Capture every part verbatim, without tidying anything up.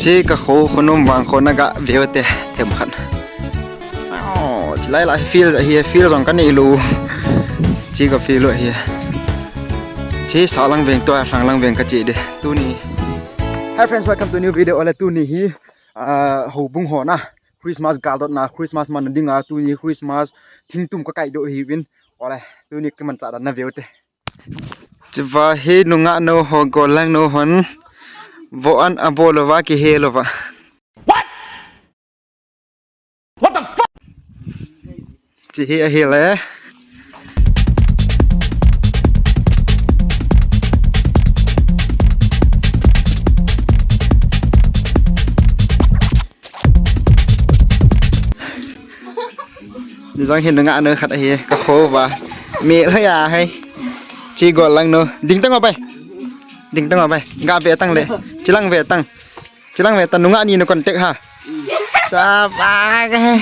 Che ka kho, khonom vang kho na ga veu te, them khat. Oh, chilai la field hi, field jong ka nei lou. Che ka field hi. Che sa lang veng to, sang lang veng ka che de. Tuni. Hi friends, welcome to new video. Ole tuni hi, ah, houbung ho na. Christmas gal dot na, Christmas man ding a, tuni Christmas thingtum ka kai do hi vin. Ole, tuni ka man cha dan na veu te. Chiva hi nungah nu ho golang nu hon. Vo an a bol va ki he lo va. What? What the fuck? Chi hi a hi le. Ni jong hin nungah nu khat ahi, ka kho va. Mi lo ya hai. Chi golang nu. Ding tang o pai. Ding tang o pai. Ga ve tang le. Chilang ve tang. Chilang ve tang nungah ni nu contact ha. Sa pa ka he.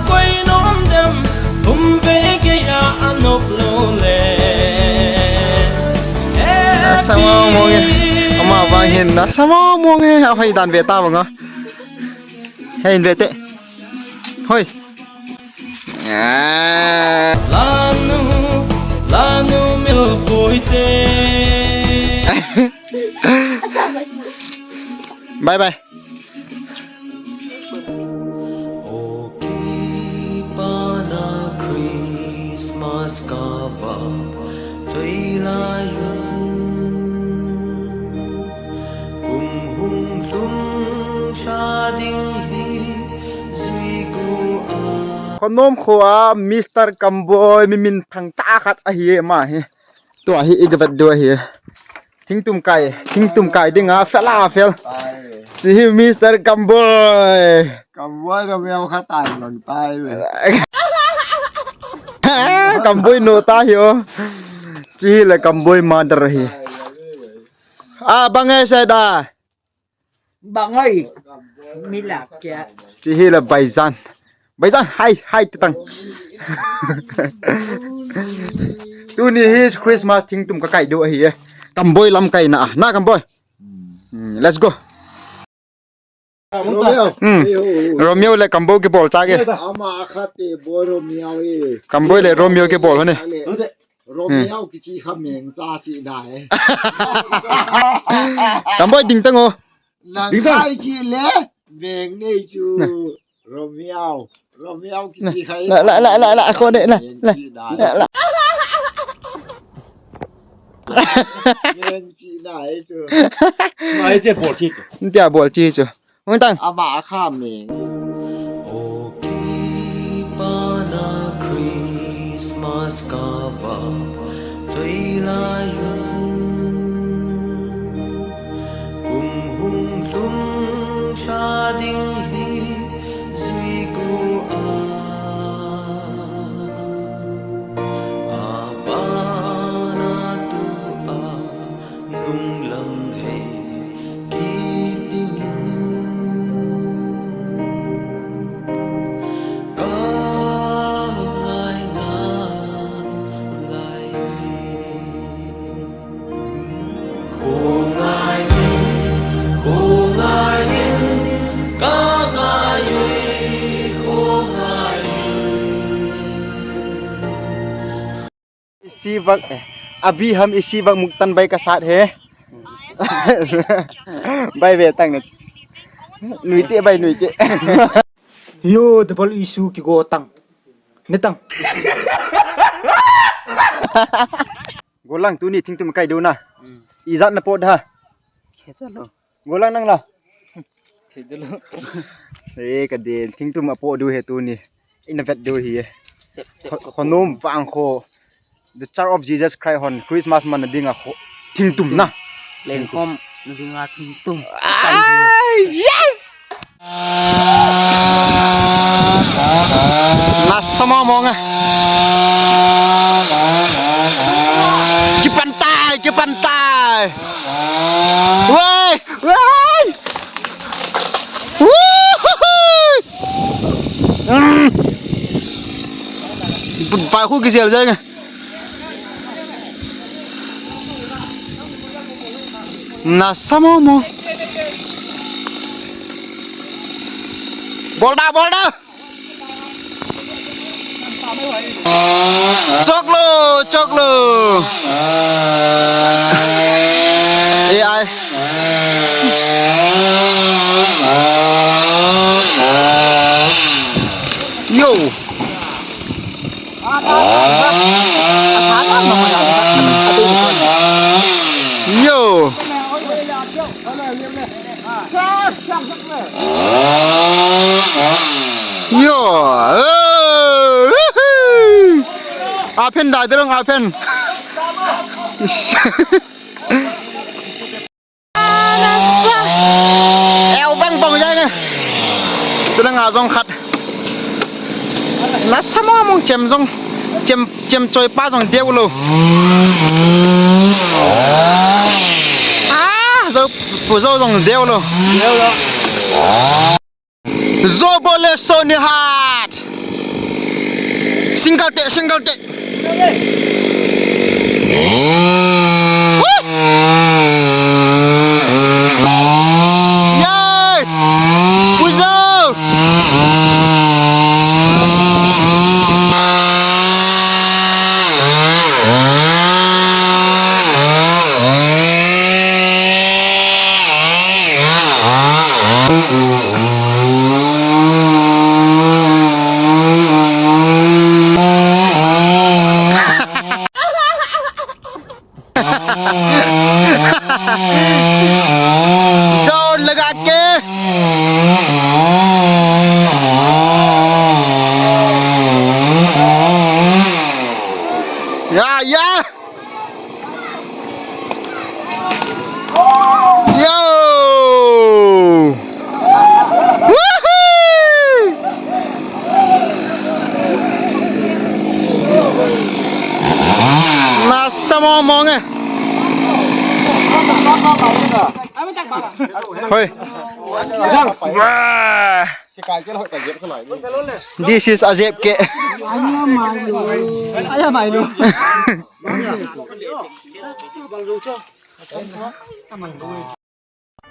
Koi nom dem. Um ve ke ya anop lo le. Sa mo mo nge. Ama vang hin na. Sa mo mo nge. A hoi dan ve ta vang a. Hei, in ve te. Hoi. Ah. Lanu, lanu mil koi te. Bye bye. O kipa na Christmas ka va choi lai un. Kum hung lhung lha ding hi zui ko a. Khonom kho a Mister Kamboi mi minthang tah khat ahi e ama hi. Tua hi i ga vet diu ahi. Thingtum kai, thingtum kai ding a fel a fel. Chi hi Mister Kamboi. Kamboi Romeo kha tai lang tai le. Kamboi nu ta hi o. Chi hi le Kamboi mother hi. A bang e se da. Bang oi. Mila kya. Chi hi le Baijan. Baijan hai hai te tang. Tuni hi Christmas thingtum ka kai diu ahi e. Kamboi lam kai na. Na Kamboi. Hmm, let's go. Romeo. Hmm. Romeo le Kamboi kibol cha ke. Ama kha te bo Romeo e. Kamboi le Romeo kibol ho ne. Romeo kichi kha meng cha chi da e. Kamboi ding tang o. Nang khai chi le meng nei chu. Romeo. Romeo kichi khai. La la la la la ko de la. La la. Meng chi da e chu. Mai te bol chi chu. Tia bol chi chu. Hung tang. Ama kha meng. O kipa na Christmas ka va choi lai un. Kum hung lhung lha ding hi zui ko a. A pa na tu a. Nung lang hei kit ding in ka ngai na lai. Kho ngai in, kho ngai in, ka ngai e, kho ngai in. Isi vak, eh, abhi hum isi vak muktan bhai ka saath hai. Bhai ve tang ne. Nuite bhai nuite. Yo, double issue kigo tang. Ne tang. Golang tuni thingtum kai diu na. Hmm. Ijat na pot ha. Khetalo. Golang nang la. Thei dolo. Eh, ka den, thingtum apoh diu ahi tuni. Ina vet diu ahi. Tep, tep, kho, tep. Khonom vang kho. The Church of Jesus Christ hon Christmas man na dinga kho. Thingtum na. Lengkhom na dinga thingtum. Ai, yes! Nasa mo mo nga. Kipan tai, kipan tai. Woi, woi. Wuhuhui. Mm. Pai khu kisel jai nga. Nasa mo mo. Bol da, bol da. Choklo, choklo. A I. Yo. Yo. Yo. Aphen da derong aphen. Nasa. Eu bang bang jai ne. Tuna nga jong khat. Nasa mo mong chem jong. Chem, chem choi pa jong deu lo. Ah, jo, pu jo jong deu lo. Deu lo. Zo bole so ni hat. Single te, single te. Yay! Puzo! जोर लगा के। या, या। Yo! Woohoo! Nasa mo mong e. Hoi. Wah. This is a jep ke.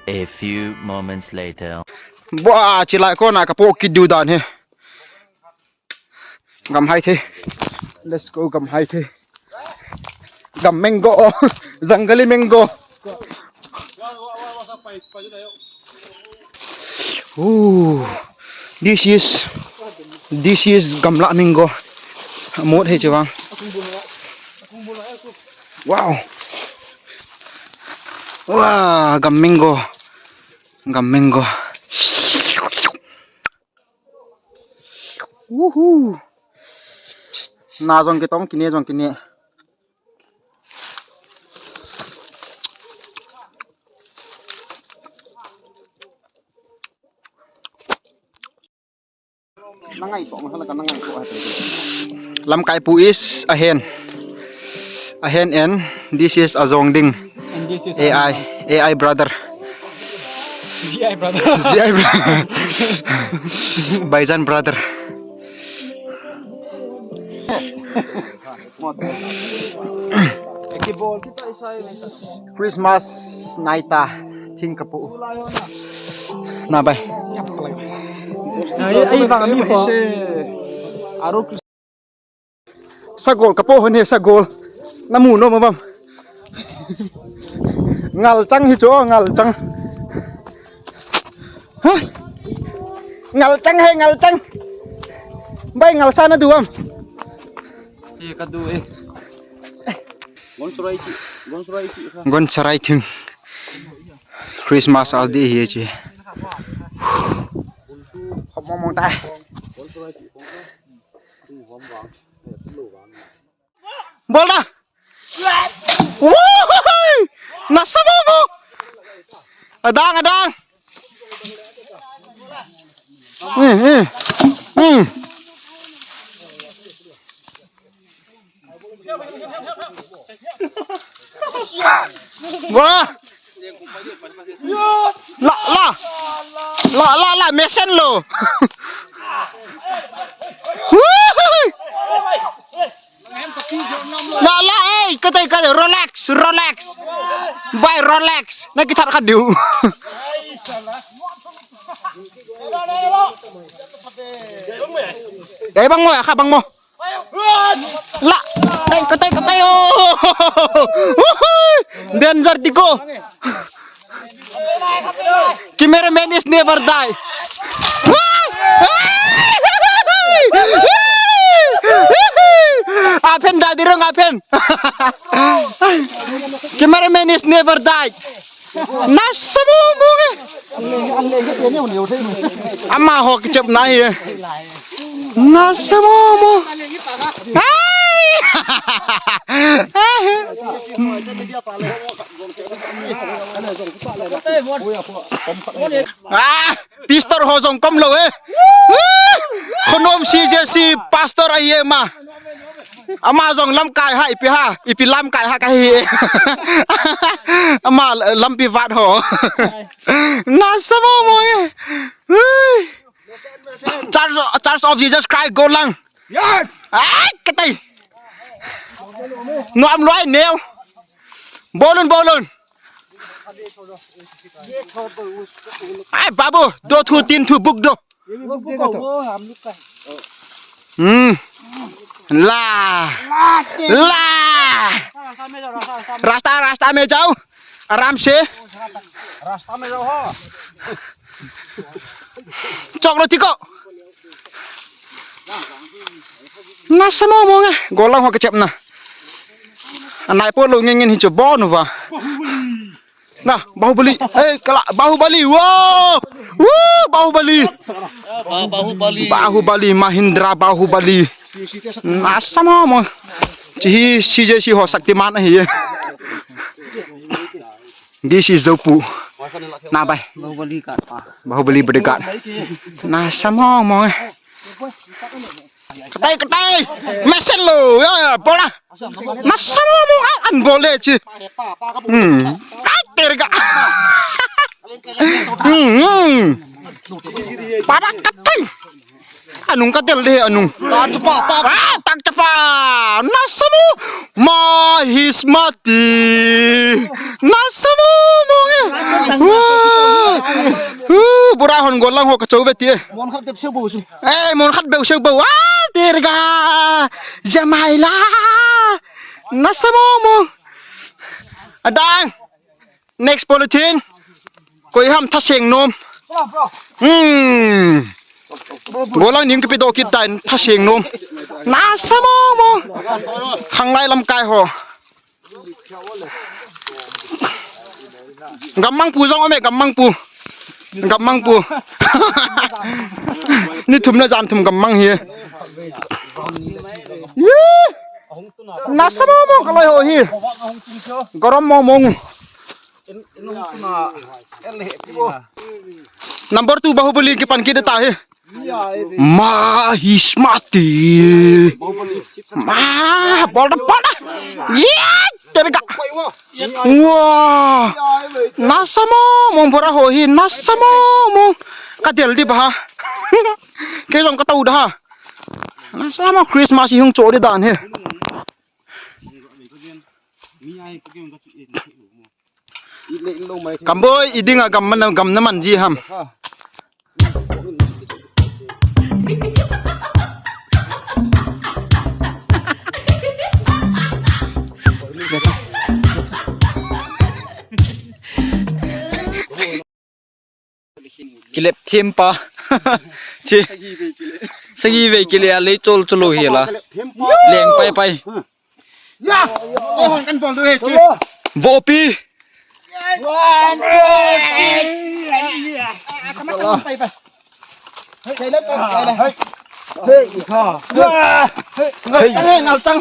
A few moments later. Bua, chilai kona kapoh kit diu dan hi. Gam hai the. Let's go, gam hai the. Gam mango, oh. Jangali mango. Ooh, this is, this is gamla mango. Mut hai chevang. Wow. Wow, gam mango. Gam mango. Woohoo. Na jong kitong, kine jong kine. Lamkaipu is ahen. Ahen and this is a jong ding. And this is A I, A I brother. G I brother. G I brother. Baijan brother. Christmas naita thing kapoh. Na bai. Ai, ai, bang mi po. Sagol kapoh hon he sagol. Namu nom am? Ngalchang hi chu, ngalchang. Ha? Ngalchang he, ngalchang. Bai, ngalsa nadu am? He kadu e. Gon sarai thing. Christmas a ding hi chi. Khop mong mong tai. Bol da. Wuhui! Nasa mo mo. Adang, adang. Hmm, hmm. Hmm. Wah. La, la. La, la, la, mesen lo. Wuhui. La, la, eh, kata, kata, relax, relax. Bai, relax. Na kithat khat diu. Dai bang mo, ya kha bang mo. La, dai, katai, katai, oh. Danger tiko. Cameraman is never die. Apen da dirong apen. Cameraman is never die. Nasa mo mo eh. Ama ho kichep na hi. Nasa mo mo. Ai! Ah, pastor ho jong kom lo eh. Khonom C J C pastor ahi eh ma. Ama jong lamkai ha, ipi ha, ipi lamkai ha kahi. Ama lampi vat ho. Nasa mo mo eh. Church, Church of Jesus Christ Golang. Ai, katai. Nuam loi neo. Bolun, bolun. Ai, babu, do thu tin thu buk do. Hmm. La. La. Rasta, rasta mein jao. Aram se. Rasta mein jao ho. Chok lo tiko. Nasa mo mo nge. Golang ho kichep na. Anai po lo ngin ngin hi chu bon va. Na, Bahubali. Eh, kala, Bahubali. Wow! Woo! Bahubali. Bahubali. Bahubali, Mahindra Bahubali. Nasa mo mo. Chi hi C J C ho Shaktiman ahi. This is Zopu. Na bai. Bahubali kat pa. Bahubali bodyguard. Nasa mo mo. Katai, katai. Mesel lo. Ya, ya, bola. Nasa mo mo, ah, an bole chi. Hmm. Ai, terga. Hmm, hmm. Para katai. Anung kadel de, anung. Tak chapa, tak. Ah, tak chapa. Nasa mo. Mahismati. Nasa mo mo nge. Wah. Uh, bura hon golang ho kachou ve ti eh. Mon khat bep se bo su. Eh, mon khat bep se bo. Ah, terga. Jamaila. Nasa mo mo. Adang. Next polythene. Koi ham thaseng nom. Hmm. Golang ning kipi do kit dan thaseng nom. Nasa mo mo. Khanglai lamkai ho. Gammang pu jong ome, gammang pu. Gammang pu. Ni thum na jan thum gammang hi. Yee. Nasa mo mo kaloi ho hi. Gorom mo mo. Number two Bahubali kipan kit ta hi. Mahismati. Ma, bolda, bolda. Yee, terga. Wah. Nasa mo mo bura ho hi, nasa mo mo. Kadel di ba ha. Kei jong katao da ha. Nasa mo Christmas hi hung cho di dan hi. Kamboi, idinga gam man, gam na man ji ham. Kilep them pa. Chi. Sagi vei kile a lei chol cholo hi la. Leng pai pai. Ya. Ko hon kan bol du he chi. Vopi. Hey, kha. Hey, ngal chang, hey, ngal chang.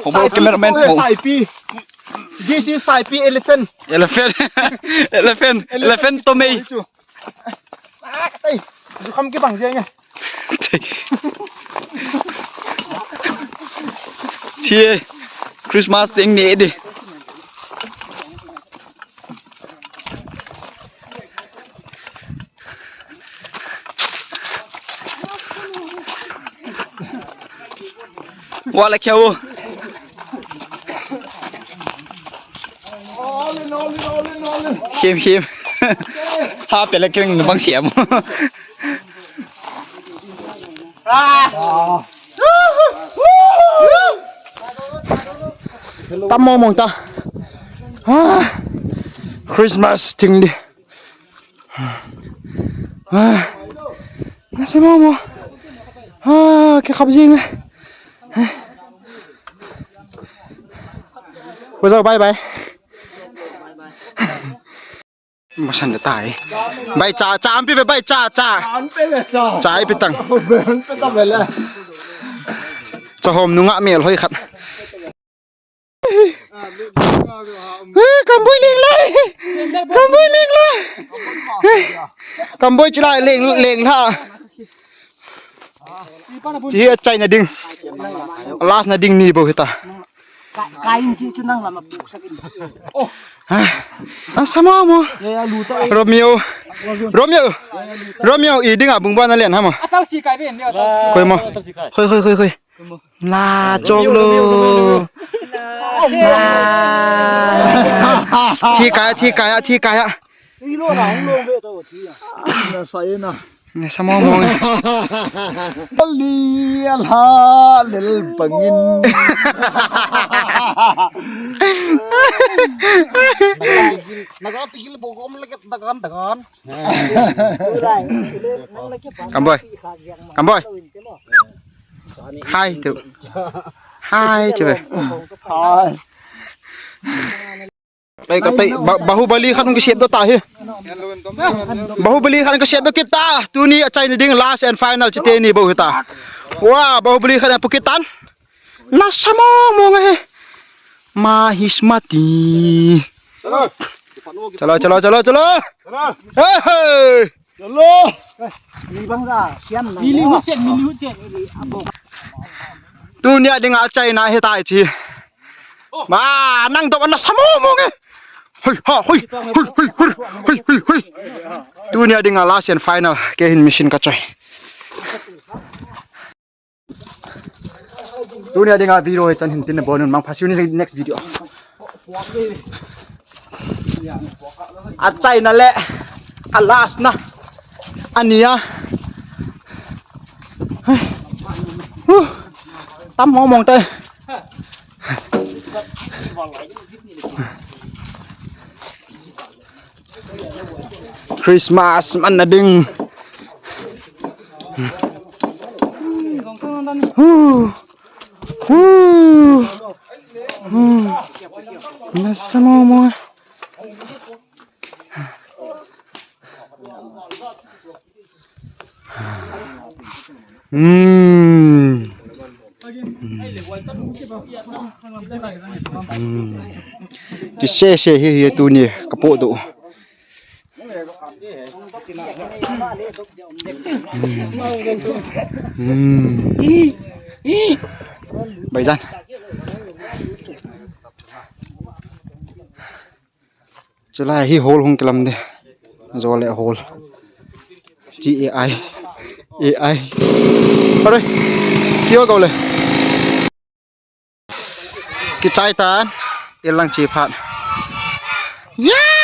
Ho, cameraman, ho. Saipi. This is Saipi elephant. Elephant. Elephant. Elephant to me. Ah, katai. Jukham kibang jeng e. Chi Christmas ding ne di. Wala kya wo? Him, him. Ha, pele kring bang siam. Ah. Tam mong mong ta. Ah, Christmas thing di. Ah, nasa mong mong. Ah, kikhap jing. What's up, bye bye. Masan da tai. Bai cha, cha ampi be, bai cha, cha. Cha ampi le cha. Cha ipi tang. Ampi ta be le. Cha hom nunga mel hoi khat. Eh, kamboi leng lai. Kamboi leng lai. Eh, kamboi chila leng, leng la. Chi hi achaina ding. Last na ding ni bou hita. Ka, ka in chi chu nang lama puksak in. Ah, ah, sama mo. Ya, ya, luta, eh. Romeo. Romeo. Romeo, i dinga bungba na len hama. Atal si kai ben, atal si. Koi mo. Atal si kai. Koi, koi, koi, koi. Na, Romeo, chok lo. Romeo, Romeo, Romeo. Na. Thi kaya, thi kaya, thi kaya. Ilo na, hung lo ve to, thi ya. Na, sa ye na. Nasa mong mong. Ali alha lel bangin. Naga tigil bogom leket dagan dagan. Kamboi. Kamboi. Hai tu. Hai tu be. Hai. Katai, katai, ba-, Bahubali khat hung kisep doh ta hi. Bahubali khat hung kisep doh kit ta. Tuni achaina ding last and final chite ni bou hita. Wah, Bahubali khat hung pu kit tan. Nasa mong mong ahi. Mahismati. Chalo, chalo, chalo, chalo. Hey, hey. Chalo. Ni bang za, siam na. Ni li hut sen, ni li hut sen. Tunia dinga achaina hitai chi. Ma, nang doh nasa mong mong e. Hoi, ha, hoi, hoi, hoi, hoi, hoi, hoi, hoi. Tunia dinga last and final. Kei hin machine kachoi. Tunia dinga video hi chan hin tin na bonun, mangpha, see you in the next video. Achaina le, a last na, ania. Huh. Tam mong mong te. Christmas man na ding. Hu. Hu. Hu. Nasa mong mong. Hmm. Hmm. Ti se se hi hi tuni kapo doh. Hmm. Hmm. Bhaijan. Chulai hi hol hung kilam de. Jole hol. G A I. A I. Are. Kio kau le. Kichai tan. Ilang chi phat. Ya!